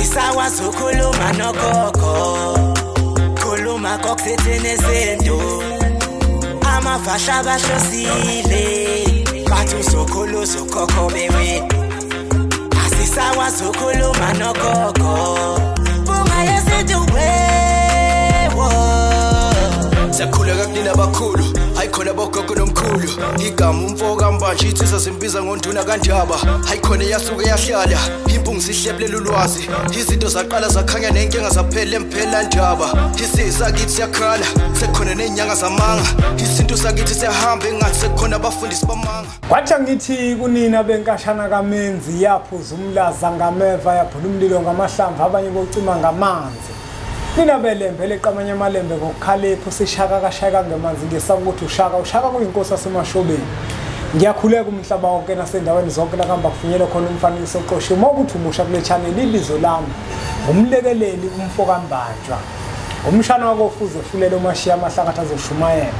Asisakwazi ukukhuluma nogogo, khuluma kokuthethene izinto. Amavasha bahlosile, bathi uzokhulu uzokhokho bewe. Asisakwazi ukukhuluma nogogo, bunga yesintu wewo. Siyakhuleka kunina abakhulu, hayi khona bogogo nomkhulu. Igama umfo kaMbanje insizwa simbiza ngonduna kaNdaba. Hayi khona yasuke yahlala, impungu sihlebulela ulwazi. Izinto zaqala zakhanya nenkinga zaphela emphela ndaba. Isisakithi siyakhala, sekukhona nezinyanga zamanga. Isintu sakithi siyahamba engathi sekukhona abafundisi bamanga. Kwathi ngithi kunina benkashana kaMenzi yaphuza umlaza ngameva yaphula umlilo ngamahlamvu abanye bocima ngamanzi. Nina belembe leqamanye amalembe ngokukhalipha sishaka kashaka ngemanzi ngesaba ukuthi ushaka ushaka kuyinkosi yasemashobeni. Ngiyakhuleka umhlaba wonke nasendaweni zonke la kuhamba kufinyele khona umfanekiso oqoshiwe. Uma ukuthi umusha kule channel ibizo lami umlekeleli umfo kaMbanjwa. Umshana wakofuze fulele umashiya amahlakathi azoshumayela.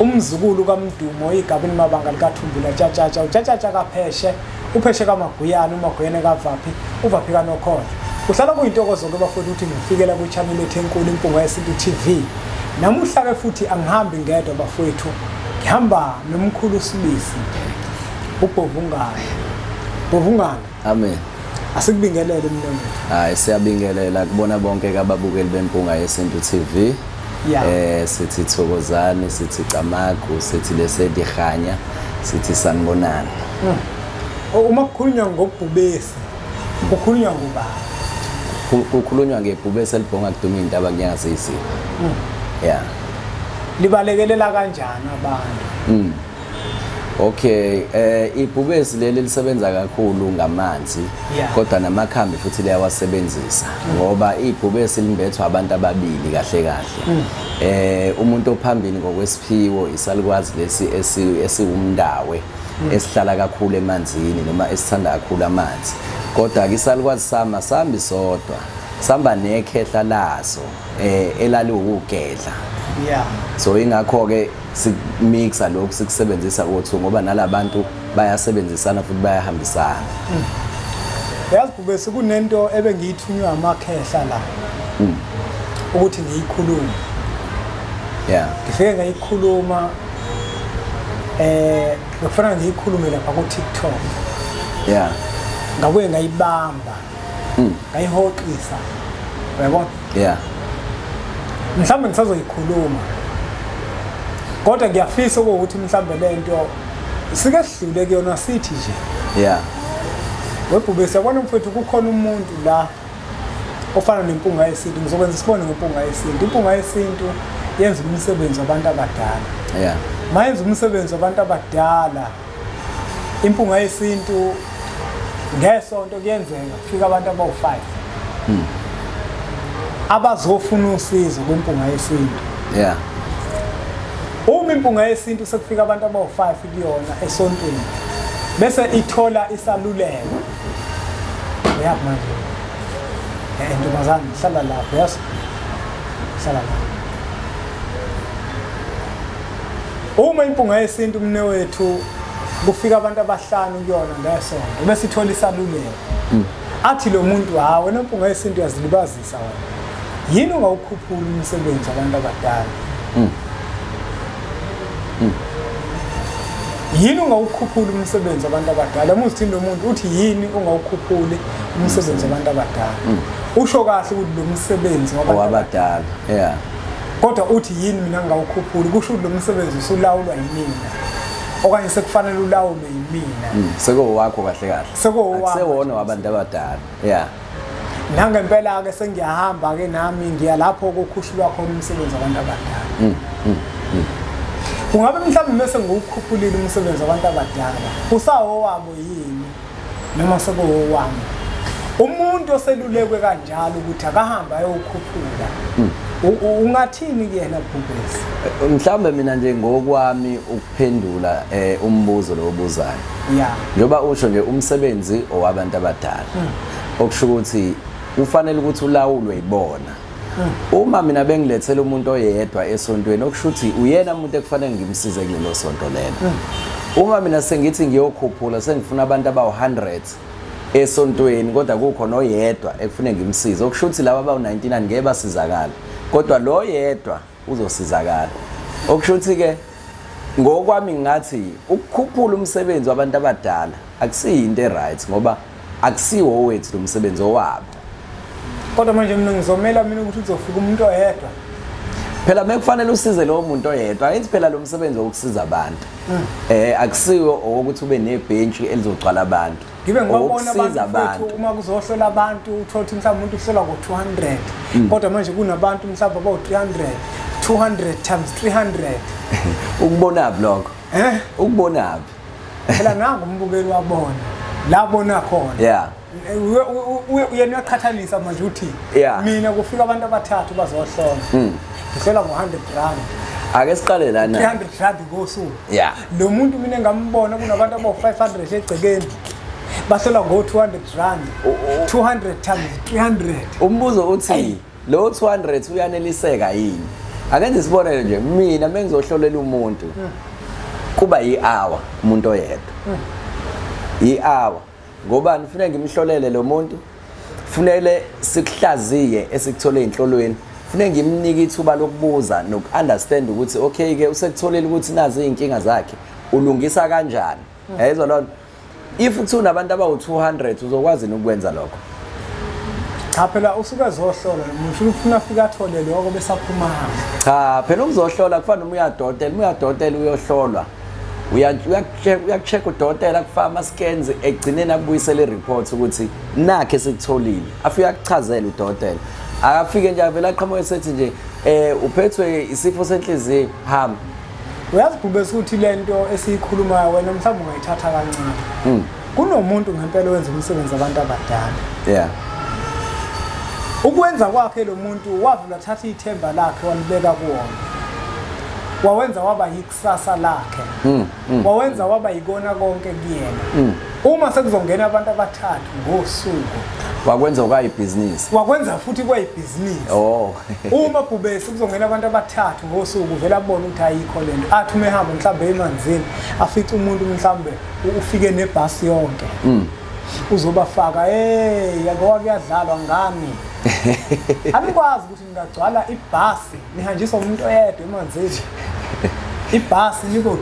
Umzukulu kaMdumo igabeni mabanga likaThumbula tshatshatsha utshatshatsha kaPheshe upheshe kaMaguyana uMaguyane kaVaphi uVaphi kaNokhona. Kuhlala kuyintokozo ke bafowethu ukuthi ngifikela kwi-channel ethu enkulu Impunga Yesintu TV. Namuhla ke futhi angihambi ngedwa bafowethu. Ngihamba nomkhulu Sibisi uBhovungane. Bhovungane. Amen. Asikubingelele mnewethu. Hayi siyabingelela kubona bonke ababukeli beMpunga Yesintu TV. Sithi thokozani, sithi camagu, sithi lesedihanya, sithi sanibonani. Uma kukhulunywa ngobhubesi, kukhulunywa ngobani? Kukhulunywa ngebhubesi elibhonga kuduma indaba kunyazisi. Yeah. Libalekelela kanjani abantu? Okay, ibhubesi leli lisebenza kakhulu ngamanzi, kodwa namakhambi futhi liyawasebenzisa ngoba ibhubesi limbethwa abantu ababili kahle kahle. Umuntu ophambili ngokwesiphiwo isalukwazi lesi esiwumndawe esihlala kakhulu emanzini noma esithanda kakhulu amanzi. Kodwa ke isalukwazi sama sambi sodwa, samba nekhehla laso elaliwugedla. Yeah. So ingakho ke simixa lokhu sikusebenzisa kothu ngoba nalabantu bayasebenzisana futhi bayahambisana. Yazi Bhubesi kunento ebengiyithunywa amakhehla la. Ukuthi ngiyikhulume. Yeah. Ngifike ngayikhuluma ngifuna ngiyikhulume lapha ku TikTok. Yeah. Ngabuye ngayibamba. Ngayihoxisa. Uyabona? Yeah. Mhlawumbe ngisazoyikhuluma. Kodwa ngiyafisa ukuthi mhlawumbe lento sike sidlule kuyona sithi nje. Yeah. Webhubesi yabona mfowethu kukhona umuntu la ofana nempunga yesintu. Ngizokwenza isibone ngempunga yesintu. Impunga yesintu yenza umsebenzi wabantu abadala. Yeah. Mayenza umsebenzi wabantu abadala. Impunga yesintu ngesonto kuyenzeka kufika abantu abawu5. Abazofuna usizo kwimpunga yesintu. Yeah. Uma impunga yesintu sekufika abantu abawu5 kuyona esontweni bese ithola isaluleko. Uyaphi manje? Ntombazane hlala lapho yazi. Hlala lapho. Uma impunga yesintu mnewethu kufika abantu abahlanu kuyona ngesonto bese ithola isaluleko. Athi lo muntu hawe wena impunga yesintu uyazilibazisa wena. Yini ungawukhuphula umsebenzi wabantu abadala? Yini ungawukhuphula umsebenzi wabantu abadala? Uma uthi lo muntu uthi yini ungawukhuphuli umsebenzi wabantu abadala? Usho kahle ukuthi lo msebenzi wabantu abadala. Yeah. Kodwa uthi yini mina ngawukhuphuli kusho ukuthi lo msebenzi usulawulwa yimina. Okanye sekufanele ulawulwe yimina. Sekowakho kahle kahle. Sekowakho. Akusewona wabantu abadala. Yeah. Nangempela ke sengiyahamba ke nami ngiya lapho kokhushulwa khona umsebenzi wabantu abadala. Kungabe mhlawumbe bese ngiwukhuphulile umsebenzi wabantu abadala. Usawo wabo yini noma sekowami? Umuntu oselulekwe kanjalo ukuthi akahamba ayokhuphula. Ungathini kuyena Bhubesi? Mhlawumbe mina nje ngokwami ukuphendula umbuzo lo obuzayo. Yeah. Njoba usho nje umsebenzi owabantu abadala. Okusho ukuthi ufanele ukuthi ulawulwe ibona. Uma mina bengilethela umuntu oyedwa esontweni okusho ukuthi uyena umuntu ekufanele ngimsize kulelo sonto lelo. Uma mina sengithi ngiyokhuphula sengifuna abantu abawu100 esontweni, kodwa kukhona oyedwa ekufuneka ngimsize. Okusho ukuthi laba abawu-99 ngeke basizakala, kodwa lo yedwa uzosizakala. Okusho ukuthi ke ngokwami ngathi ukukhuphula umsebenzi wabantu abadala akusiyinto e-right, ngoba akusiwo wethu lo msebenzi, owabo. Kodwa manje mina ngizomela mina ukuthi uzofika umuntu oyedwa. Phela mekufanele usize lowo muntu oyedwa, ayithi phela lo msebenzi wokusiza abantu. Akusiwo owokuthi ube nebhentshi elizogcwala abantu. Ngibe ngibabona abantu futhi uma kuzohlola abantu, uthola ukuthi mhlawumbe umuntu uhlola ngo-200, kodwa manje kunabantu mhlawumbe abawu-300, 200 times 300. Ukubonaphi lokho? Ukubonaphi? Phela nangu umbukeli wabona la bona khona. Yeah. Uyena uyaqhathanisa manje uthi mina kufika abantu abathathu bazohlola. Ngihlola ngo-100 rand. Ake siqale lana. 300 rand ngosuku. Yeah. Lo muntu mina ngambona kunabantu abawu-500 egcekeni. Bahlola ngo-200 rand. 200 times 300. Umbuzo uthi lo 200 uyaneliseka yini? Akenze isibonelo nje, mina mengizohlolela umuntu kuba yi-hour umuntu oyedwa. Yi-hour ngoba nifuna ngimhlolele lo muntu, kufanele sikuhlaziye esikuthole einhlolweni, kufanele ngimnike ithuba lokubuza noku-understand ukuthi okay ke usekutholile ukuthi nazi izinkinga zakhe, ulungisa kanjani. Yayizwa lona. If uthi unabantu abawu-200 uzokwazi ukwenza lokho? Cha phela usuke ezohlola umuntu ufuna afike athole lokho bese aphuma. Cha phela ukuzohlola kufana noma uyadokotela, uma uyadokotela uyohlolwa. Uyakucheck udokotela akufaka ama-scans, ekugcineni akubuyisele i-report ukuthi nakhe sikutholile. Afike akuchazele udokotela. Akafike nje avele aqhamuke esethi nje uphethwe isifo senhliziyo, hamba. Uyazi Bhubesi ukuthi lento esiyikhulumayo wena mhlawumbe ungayithatha kancane. Kunomuntu ngempela owenza umsebenzi wabantu abadala. Yeah. Ukwenza kwakhe lo muntu wavula thatha ithemba lakhe walibeka kuwona. Wawenza waba yikusasa lakhe. Wawenza waba yikona konke kuyena. Uma sekuzongena abantu abathathu ngosuku, wakwenza kwayibhizinisi. Wakwenza futhi kwayibhizinisi. Oh. Uma Bhubesi kuzongena abantu abathathu ngosuku, vele abone ukuthi ayikho lento. Athi uma ehamba mhlawumbe emanzini, afice umuntu mhlawumbe ufike nebhasi yonke. Uzobafaka, hey, ngoba kuyadlalwa ngami. Anikwazi ukuthi ningagcwala ibhasi nihanjiswa umuntu oyedwa emanzini. Ibhasi niko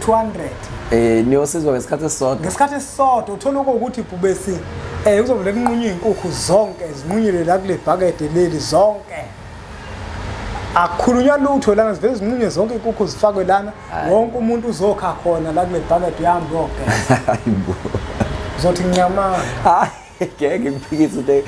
200. Niyosizwa ngesikhathi esisodwa. Ngesikhathi esisodwa uthola ukuthi Bhubesi kuzovele kunqunywe izinkukhu zonke zinqunyelwe la kule bhakede leli zonke. Akukhulunywa lutho lana, zivele zinqunywe zonke izinkukhu zifakwe lana, wonke umuntu uzokha khona la kule bhakede yami yonke. Hayibo. Uzothi ngiyamanga. Hayi ngeke ngiphikise into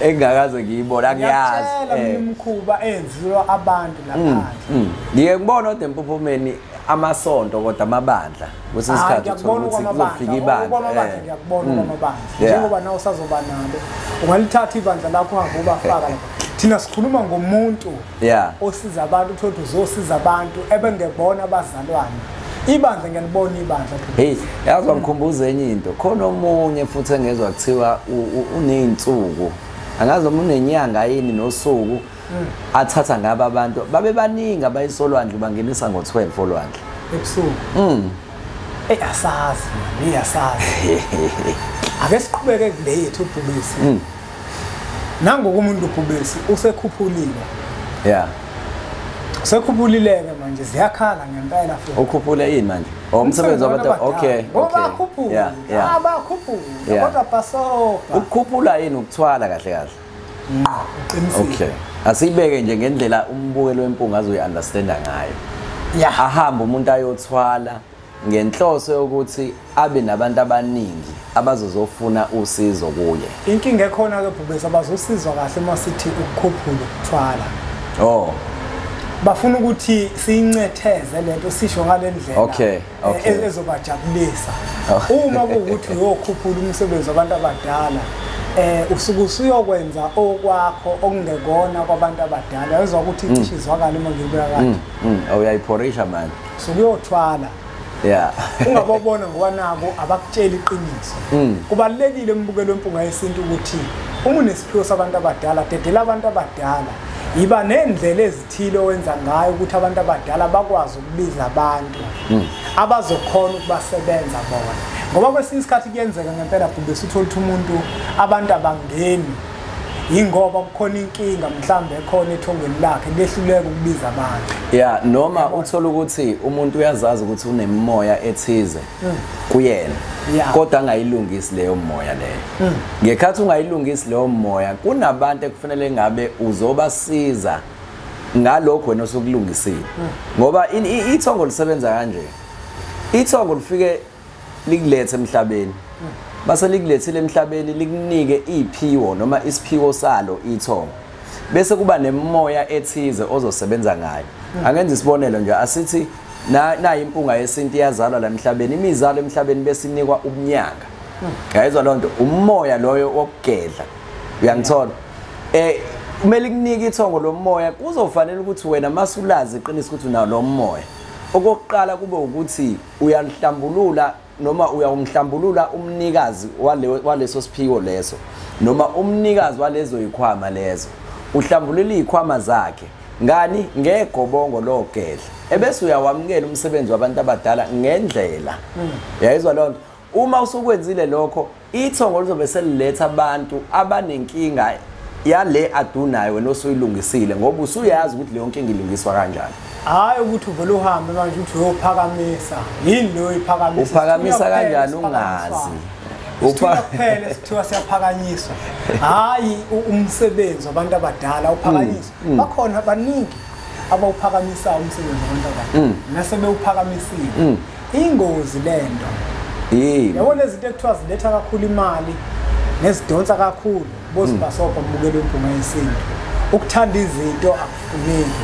engakaze ngiyibone, angiyazi. Ngiyakutshela mina imikhuba eyenziwa abantu laphandle. Ngike ngibona kodwa empophomeni amasonto kodwa amabandla kwesinye isikhathi uthola ukuthi kuzofika ibandla. Ngiyakubona kwamabandla. Njengoba nawe usazoba nalo, ungalithatha ibandla lakho uhambe ubafaka lapha. Thina sikhuluma ngomuntu osiza abantu, uthole ukuthi uzosiza abantu ebengebona abazalwane. Ibandla ngiyalibona ibandla. Hey, yazi wangikhumbuza enye into. Khona omunye futhi engezwa kuthiwa uneyinsuku. Angazi noma unenyanga yini nosuku athatha ngaba abantu. Babe baningi abayisolwandle bangenisa ngo-12 olwandle. Ebusuku. Ey asazi, asazi. Ake siqhubeke kule yethu uBhubesi. Nangoku umuntu uBhubesi usekhuphulile. Yeah. Sekhuphulileke manje, ziyakhala ngempela futhi. Ukhuphule yini manje? Oh, umsebenzi wabantu. Okay. Bakhuphula. Abakhuphula. Kodwa bhasopa. Ukukhuphula yini ukuthwala kahle kahle? Uqinisile. Okay. Asibeke nje ngendlela umbukelo wempunga azoyi-understanda ngayo. Yeah. Ahamba umuntu ayothwala ngenhloso yokuthi abe nabantu abaningi abazozofuna usizo kuye. Inkinga ekhona ke Bhubesi, abazosizwa kahle uma sithi ukukhuphula ukuthwala. Oh. Bafuna ukuthi siyincetheze lento sisho ngale ndlela. Okay, okay. Ezobajabulisa. Uma kuwukuthi uyokhuphula umsebenzi wabantu abadala, usuke usuyokwenza okwakho okungekona kwabantu abadala. Uyezwa ukuthi icishe izwakala uma ngibeka kanje. Uyayiphorisha manje. Usuke uyothwala. Yeah. Ungababona ngoba nabo abakutsheli iqiniso. Kubalekile umbukelo wempunga yesintu ukuthi uma unesiphiwo sabantu abadala, dedela abantu abadala. Iba nendlela ezithile owenza ngayo ukuthi abantu abadala bakwazi ukubiza abantu abazokhona ukubasebenza bona. Ngoba kwesinye isikhathi kuyenzeka ngempela Bhubesi uthola ukuthi umuntu abantu abangeni ingoba kukhona inkinga mhlambe ekhona ethongweni lakhe lehluleka ukubiza abantu. Yeah, noma uthola ukuthi umuntu uyazazi ukuthi unemimoya ethize kuyena, kodwa angayilungisi leyo moya leyo. Ngekhathi ungayilungisi leyo moya, kunabantu ekufanele ngabe uzobasiza ngalokho wena osukulungisile. Ngoba ithongo lisebenza kanje. Ithongo lifike likulethe emhlabeni. Base likulethile emhlabeni likunike iphiwo noma isiphiwo salo ithongo. Bese kuba nemimoya ethize ozosebenza ngayo. Angenza isibonelo nje, asithi nayi impunga yesintu iyazalwa la emhlabeni, imizalo emhlabeni besinikwa ubunyanga. Ngayizwa lonto, umoya loyo wokugedla. Uyangithola? Kumele kunike ithongo lomoya, kuzofanele ukuthi wena masulazi iqiniso ukuthi unawo lo moya. Okokuqala kube ukuthi uyalihlambulula noma uyawumhlambulula umnikazi waleso siphiwo leso, noma umnikazi walezo yikhwama lezo. Uhlambulula izikhwama zakhe ngani? Ngegobongo logedla. Ebese uyawamukela umsebenzi wabantu abadala ngendlela. Uyayizwa lonto? Uma usukwenzile lokho, ithongo lizobe seliletha abantu abanenkinga yale adunayo wena osuyilungisile, ngoba usuyazi ukuthi leyo nkinga ilungiswa kanjani. Hayi ukuthi uvele uhambe manje uthi uyophakamisa. Yini leyo iphakamisa? Uphakamisa kanjani ungazi? Kuphela sithiwa siyaphakanyiswa. Hayi umsebenzi wabantu abadala uphakanyiswa. Bakhona abaningi abawuphakamisayo umsebenzi wabantu abadala. Nasebewuphakamisile. Ingozi lento. Yabona izinto ekuthiwa ziletha kakhulu imali nezidonsa kakhulu bozibhasobha mbukelo impunga yesintu. Ukuthanda izinto akufuneki.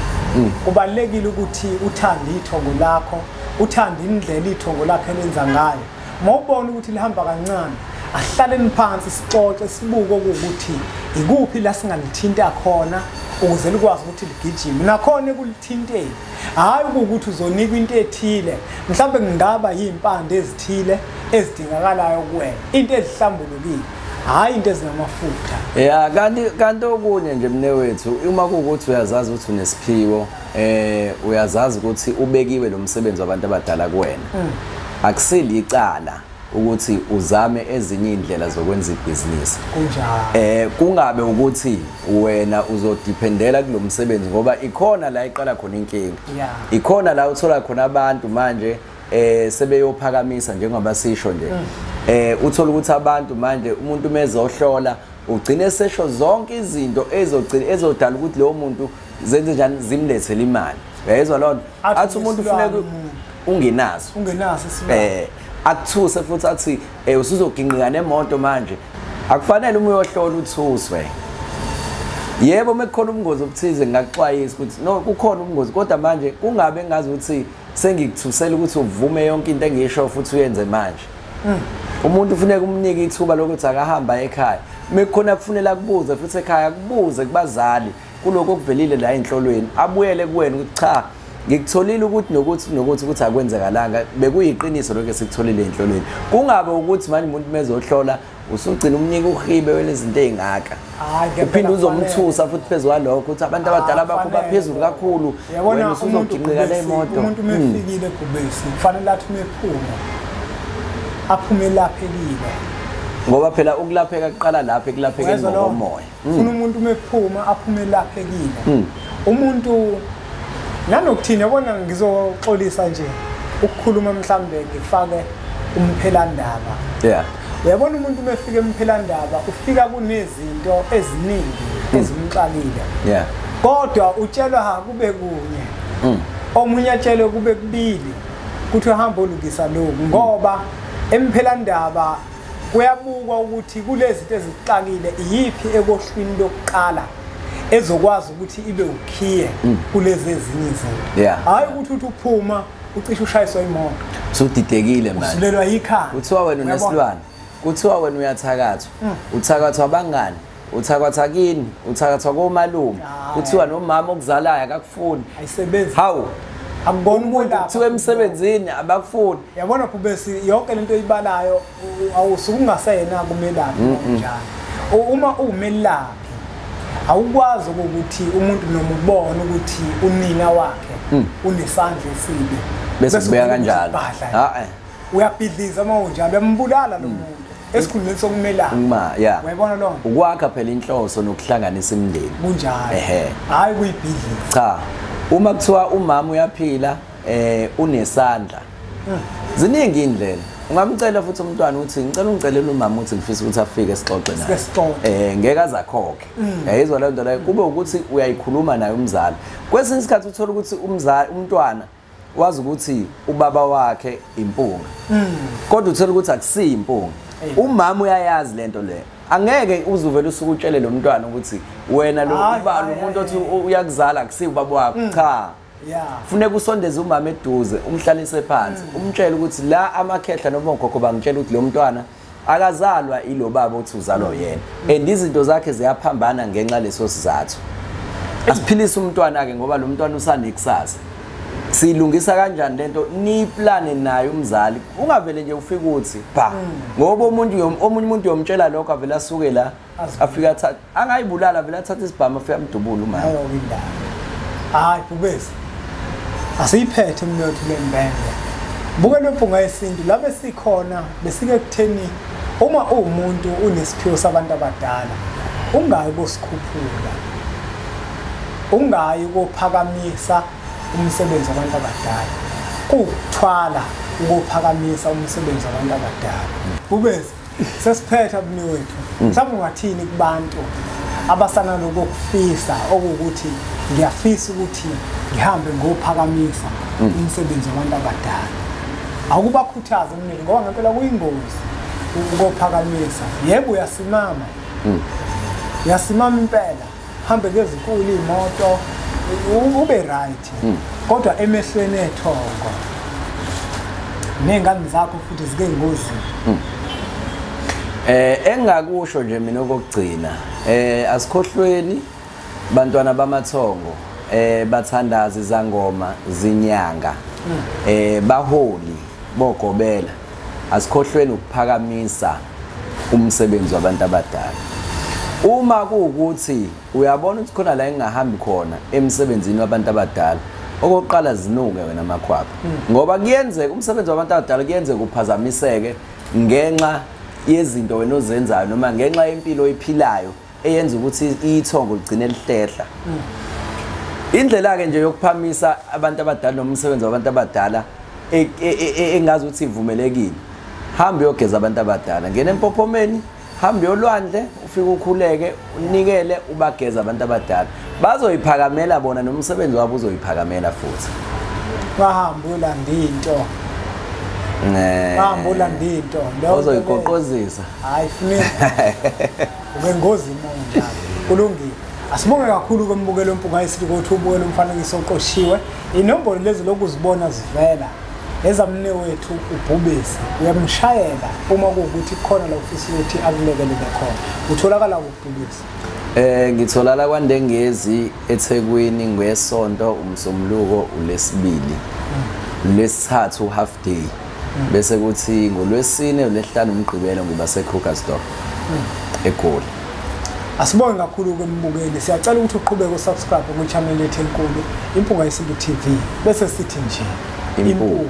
Kubalekile ukuthi uthande ithongo lakho, uthande indlela ithongo lakho elenza ngayo. Mawubona ukuthi lihamba kancane, ahlaleni phansi sixoxe sibuke ukuthi ikuphi la singalithinta khona ukuze likwazi ukuthi ligijime. Nakhona ekulithinteni, hayi ukuthi uzonikwa into ethile, mhlawumbe kungaba yizimpande ezithile ezidingakalayo kuwena, into ezihlambulukile, hayi into ezinamafutha. Yeah, kanti okunye nje mne wethu, uma kuwukuthi uyazazi ukuthi unesiphiwo, uyazazi ukuthi ubekiwe lo msebenzi wabantu abadala kuwena. Akusili icala ukuthi uzame ezinye indlela zokwenza ibhizinisi. Kunjalo. Kungabe ukuthi wena uzodependela kulomsebenzi, ngoba ikhona la iqala khona inkinga. Ikhona la uthola khona abantu manje sebeyophakamisa njengoba sisho nje. Uthola ukuthi abantu manje umuntu mezohlola ugcine sesho zonke izinto ezogcina ezodala ukuthi lo muntu zenze njani zimlethele imali. Uyayizwa lonto? Athi umuntu ufuneka ungenaso. Ungenaso isimali. Akuthuse futhi athi usuzoginqika nemoto manje. Akufanele uma uyohlola uthuswe. Yebo mekukhona ubungozi obuthize ngingakuxwayisa ukuthi no kukhona ubungozi, kodwa manje kungabe ngazi ukuthi sengikuthusela ukuthi uvume yonke into engisho futhi uyenze manje. Umuntu ufuneka umnike ithuba lokuthi akahamba ekhaya. Mekukhona kufunela kubuze futhi ekhaya, kubuze kubazali kuloko okuvelile la enhlolweni, abuyele kuwena ukuthi cha ngikutholile ukuthi nokuthi nokuthi ukuthi akwenzekalanga, bekuyiqiniso lokho esikutholile enhlolweni. Kungabe ukuthi manje umuntu mezohlola usugcina umnike uhibe wenezinto ezingaka. Uphinde uzomthusa futhi phezulu kwalokho ukuthi abantu abadala bakho baphezulu kakhulu, wena usuzoginqika le moto. Umuntu mefikile Bhubesi kufanele athi mephuma aphume laphekile, ngoba phela ukulapheka kuqala lapha ekulaphekeni ngokomoya. Ufuna umuntu mephuma aphume laphekile. Umuntu nanokuthini, yabona ngizoxolisa nje ukukhuluma mhlambe ngifake umphelandaba. Yeah. Uyabona umuntu mefika emphelandaba ufika kunezinto eziningi ezimxakile. Yeah. Kodwa utshelwa ha kube kunye. Omunye atshelwe kube kubili kuthi uhamba olungisa lokhu, ngoba emphelandaba kuyabukwa ukuthi kulezi zinto ezixakile iyiphi ekohlwini lokuqala ezokwazi ukuthi ibe ukhiye kulezi ezinye izinto. Hayi ukuthi uthi uphuma ucishe ushayiswa imoto. Usudidekile manje. Usulelwa yikhanda. Kuthiwa wena unesilwane. Kuthiwa wena uyathakathwa. Uthakathwa abangani, uthakathwa kini, uthakathwa komalume. Kuthiwa nomama okuzalayo akakufuni. Ayisebenzi. Hawu. Akubona umuntu kuthiwa emsebenzini abakufuni. Yabona Bhubesi yonke lento oyibalayo awusuke ungaseyena kumelaphi kanjani. Uma umelaphi awukwazi ukuthi umuntu noma ubone ukuthi unina wakhe unesandla esibi bese kubeka kanjalo. Uyabhidliza uma unjalo, uyambulala lo muntu esikhundleni sokumelana. Uyayibona loo nto? Ukwakha phela inhloso nokuhlanganisa imindeni. Kunjalo. Ehhe. Hayi kuyibhidliza. Cha. Uma kuthiwa umama uyaphila unesandla. Ziningi indlela. Ungamcela futhi umntwana ukuthi ngicela ungicelele umama ukuthi ngifisa ukuthi afike sixoxe naye. Ngeke azakhokhe. Yayizwa le nto leyo, kube ukuthi uyayikhuluma naye umzali. Kwesinye isikhathi uthola ukuthi umzali umntwana wazi ukuthi ubaba wakhe impunga. Kodwa uthola ukuthi akusiyo impunga. Umama uyayazi lento le. Angeke uzuvele usuke utshele lo mntwana ukuthi wena lo ubaba umuntu othi uyakuzala akusiyo ubaba wakho. Cha. Funeka usondeze umama eduze, umhlalise phansi, umtshele ukuthi la amakhehla noma ogogo bangitshela ukuthi lo mntwana akazalwa ilo baba uthi uzalwa yena. And izinto zakhe ziyaphambana ngenxa leso sizathu. Asiphilise umntwana ke ngoba lo mntwana usanekusasa. Silungisa kanjani lento? Niplane naye umzali. Ungavele nje ufike uthi pha. Ngoba umuntu omunye umuntu uyomtshela lokho avela asuke la afika athatha angayibulala vele athatha isibhamu afika amdubule umama. Hayo indaba. Hayi Bhubesi. Asiyiphethe umnotho lembenge. Buke lempunga yesintu la besikhona besike kutheni uma uwumuntu unesiphiwo sabantu abadala ungayi kosikhuphula. Ungayi kophakamisa umsebenzi wabantu abadala. Kuthwala ukuphakamisa umsebenzi wabantu abadala. Bhubesi sesiphetha mni wethu. Mhlawumbe ungathini kubantu abasana lokufisa okuwukuthi ngiyafisa ukuthi ngihambe ngophakamisa umsebenzi wabantu abadala. Akubakhuthaza mnini ngoba ngempela kuyingozi ukuphakamisa. Yebo uyasimama. Uyasimama impela. Hambe ngezinkulu imoto ube right. Kodwa emehlweni ethongo nengane zakho futhi zike ngozini. Engakusho nje mina okugcina, asikhohlweni bantwana bamathongo, bathandazi zangoma zinyanga, baholi bogobela, asikhohlweni ukuphakamisa umsebenzi wabantu abadala. Uma kuwukuthi uyabona ukuthi khona la engahambi khona emsebenzini wabantu abadala, okokuqala zinuke wena makhwapha. Ngoba kuyenzeka umsebenzi wabantu abadala kuyenzeka uphazamiseke ngenxa yezinto wena ozenzayo noma ngenxa yempilo oyiphilayo eyenza ukuthi ithongo ligcine lihlehla. Indlela ke nje yokuphamisa abantu abadala noma umsebenzi wabantu abadala engazi ukuthi ivumelekile, hamba uyogeza abantu abadala, ngena empophomeni, hamba yolwandle, ufike ukhuleke, unikele ubageza abantu abadala. Bazoyiphakamela bona nomsebenzi wabo uzoyiphakamela futhi. Bahamba ulanda into. Bahamba ulanda into. Ozoyigoqozisa. Hayi funeka. Ube ngozi manje. Kulungile. Asibonge kakhulu kwembukelo wempunga yesintu ukuthi ubukele umfanekiso oqoshiwe. Inombolo lezi lokuzibona zivela ezamne wethu uBhubesi. Uyamshayela uma kuwukuthi khona la ufisa ukuthi akulekelele khona. Utholakala kuBhubesi? Ngitholakala kwaNdengezi eThekwini ngeSonto, uMsombuluko, uLesibili, uLesithathu half day. Bese kuthi ngoLwesine, uLesihlanu, uMgqibelo ngiba seKrugersdorp eGoli. Asibonge kakhulu kwembukeli. Siyacela ukuthi uqhubeke usubscribe ku-channel yethu enkulu Impunga Yesintu TV. Bese sithi nje Impunga.